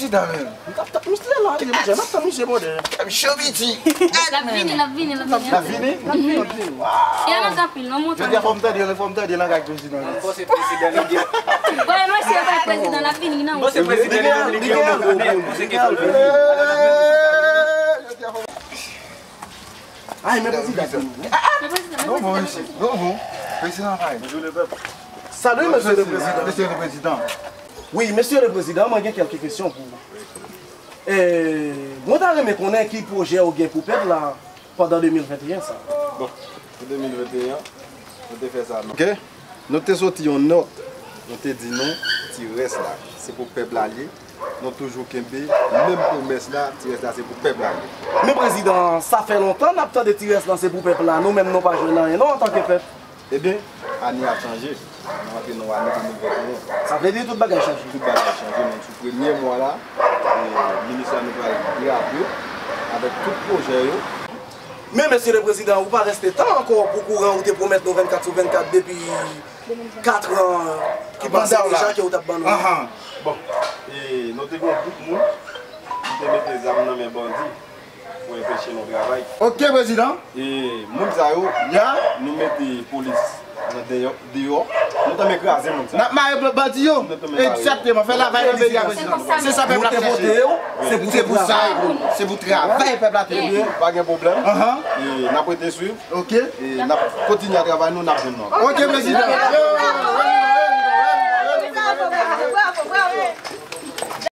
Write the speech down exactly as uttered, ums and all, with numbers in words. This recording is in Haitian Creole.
Prezidan menm. M t ap tann misye la, li, monchè, m ap tann misye, brother. Misye piti. L ap vini, l ap vini, l ap vini. L ap vini? L ap vini, l ap vini. Waw. Yo nan anpil, non, montan. Jodi a fò m tande, fò m tande langaj prezidan. Bon, se prezidan li gen. Wè, mwen se pa prezidan, l ap vini, non. Bon, se prezidan li gen, li gen yon bon moun. Bon, se prezidan li gen. Ay, men prezidan. Non, bon, mesye. Non, bon. Prezidan, pare. Bonjou, lepèp. Salut, monsieur le président. Monsieur le président. Wi, mesye le prezidan, mwen gen kèlke kesyon pou ou. E, mwen ta renmen konnen ki pwojè ou gen pou pèp la pandan de mil venteyen sa. Bon, pou de mil venteyen, nou te fè sa, non. Ok. Nou te soti yon nòt, nou te di nou, ti rès la, se pou pèp la l ye. Nou toujou kenbe menm pwomès la, ti rès la, se pou pèp la l ye. Men prezidan, sa fè lontan n ap tande ti rès la, se pou pèp la. Nou menm, nou pa jwenn anyen, non, antanke pèp. Ebyen, ane a chanje. Nou antre nan ane de mil venteyen. Sa vle di tout bagay chanje. Tout bagay chanje, men sou premye mwa la, e, minis la nou pral grave avèk tout pwojè yo. Men, mesye le prezidan, ou pa reste tan ankò pou kouran ou te pwomèt nou vennkat sou vennkat depi katran ki pase deja ke ou t ap ban nou. Ahan. Bon, e, nou te gen yon gwoup moun ki te mete zam nan men bandi pou enpeche nou travay. Ok, prezidan. E moun sa yo, ya, nou mete polis nan deyò, deyò. Nou tanmen kraze moun sa. N ap mare bandi yo. Nou tanmen mare yo. Egzakteman, fè travay nan peyi a, prezidan. Se sa pèp la chèche. Se pou travay. Se pou travay pèp la te vle. Pa gen pwoblèm. Ahan. E n ap rete swiv. Ok. E n ap kontinye a travay nou, n ap jwenn nou. Ok, prezidan.